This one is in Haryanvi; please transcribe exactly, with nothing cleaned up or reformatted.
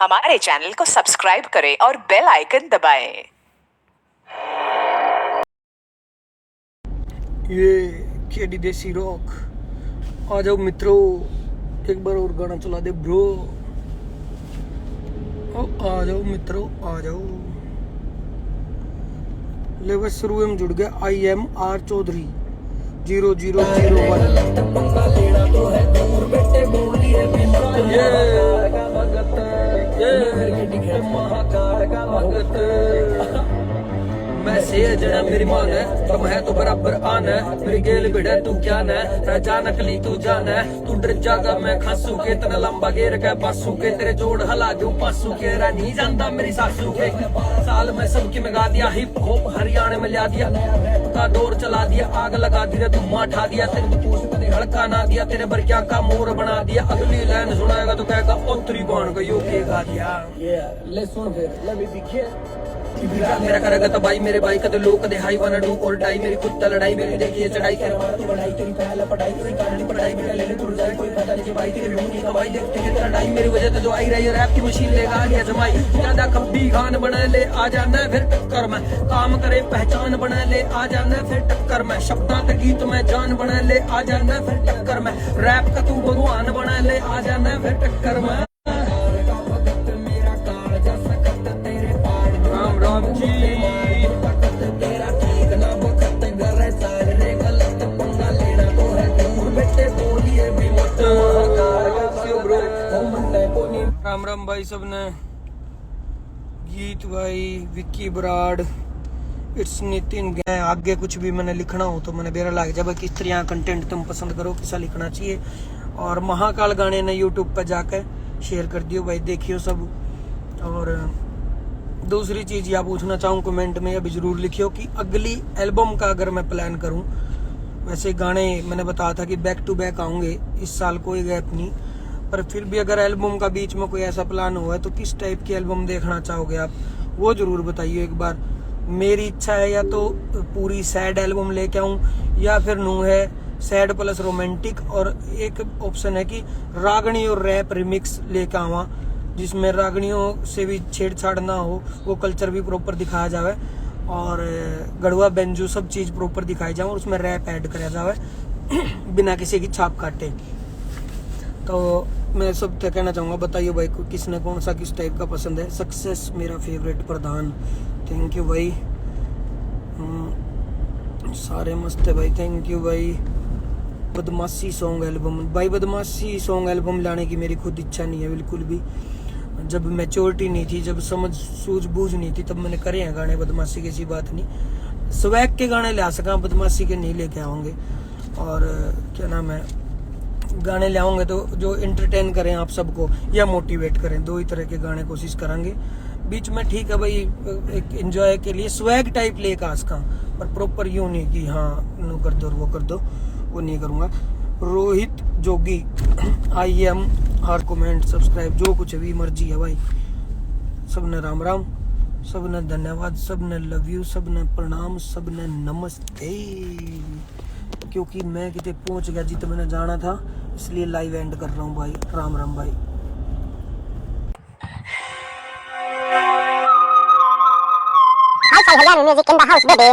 हमारे चैनल को सब्सक्राइब करें और बेल आइकन दबाएं। ये केडी देसी रॉक। आ जाओ मित्रों, एक बार और गाना चला दे ब्रो। ओ आ जाओ मित्रों, आ जाओ। ले बस शुरू में जुड़ गया, I am R Chaudhary zero zero zero one। मैं से जड़ा मेरी मान है, कम है तो बराबर आन है। मेरी गेल भिड़े तू क्या न, राजा नकली तू जान है। तू डर जागा मैं खासू के, इतना लंबा गेर के पासू के, तेरे जोड़ हला दूं पासू के। रह नहीं जानता मेरी सासू के। साल में सबकी मंगा दिया हिप हॉप, हरियाणा में ला दिया, का दौर चला दिया, आग लगा दी रे, धुआं ठा दिया। तेरे तो पूछ कदे हल्का ना दिया, तेरे बरक्या का मोर बना दिया। अगली लाइन सुनाएगा तो कहेगा, "ओ तेरी बहन का यो के गा दिया।" ये ले सुन फिर, ले भी दिखे। मेरा करेगा तो भाई, मेरे भाई का तो लोग दे हाई वाना डू और डाई। मेरी कुत्ता लड़ाई, मेरी देखिए चढ़ाई, कर मार तू लड़ाई, तेरी पहला पढ़ाई, तेरी कहानी पढ़ाई, मेरा लेने तू जाए, कोई पता नहीं भाई, तेरे मुंह की कमाई। देखते हैं तेरा टाइम, मेरी वजह तो जो आई रही है रैप की मशीन लेगा आ गया जमाई। ज्यादा कब्बी खान बना ले, आ जाना फिर टक्कर में, काम करे पहचान बना ले, आ जाना फिर टक्कर में। शब्दां तक गीत में जान बना ले, आ जाना फिर टक्कर में। रैप का तू भगवान बना ले, आ जाना फिर टक्कर में। राम राम जी। राम राम भाई सबने। गीत भाई विक्की बराड़, इट्स नितिन गै। आगे कुछ भी मैंने लिखना हो तो मैंने बेरा लग जाए, किस तरह कंटेंट तुम पसंद करो, किसा लिखना चाहिए। और महाकाल गाने ने YouTube पे जाके शेयर कर दियो भाई, देखियो सब। और दूसरी चीज़ या पूछना चाहूँ, कमेंट में अभी ज़रूर लिखियो कि अगली एल्बम का अगर मैं प्लान करूँ, वैसे गाने मैंने बताया था कि बैक टू बैक आऊँगे, इस साल कोई गैप नहीं, पर फिर भी अगर एल्बम का बीच में कोई ऐसा प्लान हुआ है तो किस टाइप की एल्बम देखना चाहोगे आप, वो ज़रूर बताइए एक बार। मेरी इच्छा है या तो पूरी सैड एल्बम लेके आऊँ, या फिर नू है सैड प्लस रोमांटिक, और एक ऑप्शन है कि रागणी और रैप रिमिक्स लेके आवा, जिसमें रागणियों से भी छेड़छाड़ ना हो, वो कल्चर भी प्रॉपर दिखाया जावे, और गढ़वा बैंजो सब चीज़ प्रॉपर दिखाई जावे, और उसमें रैप ऐड करा जावे बिना किसी की छाप काटे। तो मैं सब तक कहना चाहूँगा, बताइए भाई को किसने कौन सा किस टाइप का पसंद है। सक्सेस मेरा फेवरेट प्रधान, थैंक यू भाई। हम्म, सारे मस्त है भाई, थैंक यू भाई। बदमाशी सॉन्ग एल्बम, भाई बदमाशी सॉन्ग एल्बम लाने की मेरी खुद इच्छा नहीं है बिल्कुल भी। जब मैच्योरिटी नहीं थी, जब समझ सूझबूझ नहीं थी, तब मैंने करे हैं गाने बदमाशी की, ऐसी बात नहीं। स्वैग के गाने ला सका, बदमाशी के नहीं लेके आवांगे। और क्या नाम है, गाने ले आवांगे तो जो एंटरटेन करें आप सबको या मोटिवेट करें, दो ही तरह के गाने कोशिश करांगे। बीच में ठीक है भाई, एक एंजॉय के लिए स्वैग टाइप लेके आ सका, पर प्रॉपर यूं नहीं कि हाँ नू कर दो और वो कर दो, वो नहीं करूँगा। रोहित जोगी, आई एम हर कमेंट सब्सक्राइब, जो कुछ भी मर्जी है भाई, सबने राम राम, सबने धन्यवाद, सबने लव यू, सबने प्रणाम, सबने नमस्ते। क्योंकि मैं किते पहुंच गया जित मैंने जाना था, इसलिए लाइव एंड कर रहा हूँ भाई। राम राम भाई। Hi-Fi Haryana music in the house, baby.